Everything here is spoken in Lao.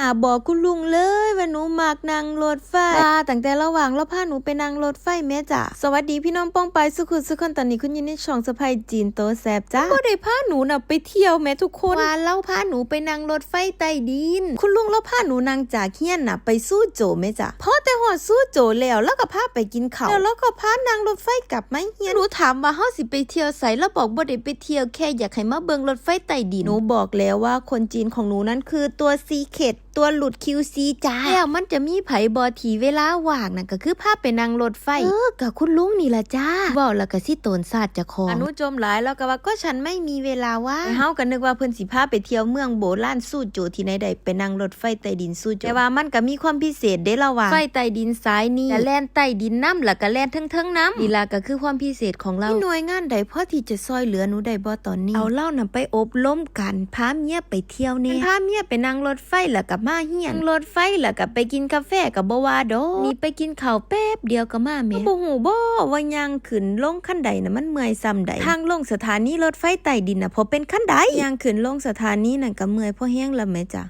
ອາ ບອກຄຸນລຸງເລີຍວ່າໜູມັກນັ່ງລົດໄຟ ວ່າຕັ້ງແຕ່ລາວວ່າງລາວພາໜູໄປນັ່ງລົດໄຟແມ້ຈ້າ. ສະຫວັດດີພີ່ນ້ອງປ້ອງປາຍສູ່ຄົນສູ່ຄົນ ຕອນນີ້ຄຸນຢູ່ໃນຊ່ອງສະໃພ້ຈີນໂຕແຊບຈ້າ. ບໍ່ໄດ້ພາໜູນະໄປທ່ຽວແມ້ທຸກຄົນ ວ່າລາວພາໜູໄປນັ່ງລົດໄຟໃຕ້ດິນ. ຄຸນລຸງລາວພາໜູນັ່ງຈາກເຮືອນນະໄປຊູໂຈແມ້ຈ້າ. ພໍແຕ່ຮອດຊູໂຈແລ້ວ ລາວກໍພາໄປກິນເຂົ້າ ແລ້ວລາວກໍພານັ່ງລົດໄຟກັບມາເຮືອນ. ໜູຖາມວ່າເຮົາຊິໄປທ່ຽວໃສ ລາວບອກບໍ່ໄດ້ໄປທ່ຽວ ແຄ່ຢາກໃຫ້ມາເບິ່ງລົດໄຟໃຕ້ດິນ. ໜູບອກແລ້ວວ່າຄົນຈີນຂອງໜູນັ້ນຄືຕົວຊີເຄັດ ຕົວຫຼຸດຄິວຊີຈ້າ. ແລ້ວມັນຈະມີໃຜບໍ່ທີ່ເວລາວ່າງນັ້ນກໍຄືພາໄປນັ່ງລົດໄຟ? ເອີ ກໍຄຸນລຸງນີ້ລະຈ້າ. ເວົ້າແລ້ວກໍຊິໂຕນຊາດເຈົ້າຂອງ. ອາ ໜູຈົ່ມຫຼາຍ ລາວກໍວ່າ ກໍສັນໄມ່ມີເວລາວ່າງ. ເຮົາກໍນຶກວ່າເພິ່ນຊິພາໄປທ່ຽວເມືອງໂບລານຊູໂຈ ທີ່ໄຫນໄດ້ໄປນັ່ງລົດໄຟໃຕ້ດິນຊູໂຈ. ແຕ່ວ່າມັນກໍມີຄວາມພິເສດເດ້ລາວວ່າ ໄຟໃຕ້ດິນສາຍນີ້ຈະແລ່ນໃຕ້ດິນນຳ ແລ້ວກໍແລ່ນເທິງໆນຳ. ນີ້ລະກໍຄືຄວາມພິເສດຂອງລາວ. ມີໜ່ວຍງານໃດພໍທີ່ຈະຊ່ອຍເຫຼືອໜູໄດ້ບໍ່ຕອນນີ້? ເອົາລາວນຳໄປອົບລົມການພາເມຍໄປທ່ຽວແດ່. ແມ່ນພາເມຍໄປນັ່ງລົດໄຟແລ້ວກໍມາເຮືອນ ນັ່ງລົດໄຟແລ້ວກໍໄປກິນກາແຟກໍບໍ່ວ່າດອກ. ນີ້ໄປກິນເຂົ້າແປັບດຽວກໍມາແມ້. ບໍ່ຮູ້ບໍ່ວ່າຍ່າງຂຶ້ນລົງຄັນໄດນະມັນເມື່ອຍສ່ຳໃດ? ທາງລົງສະຖານີລົດໄຟໃຕ້ດິນນະພໍເປັນຄັນໄດ. ຍ່າງຂຶ້ນລົງສະຖານີນັ້ນກໍເມື່ອຍພໍແຮງລະແມ້ຈ້າ.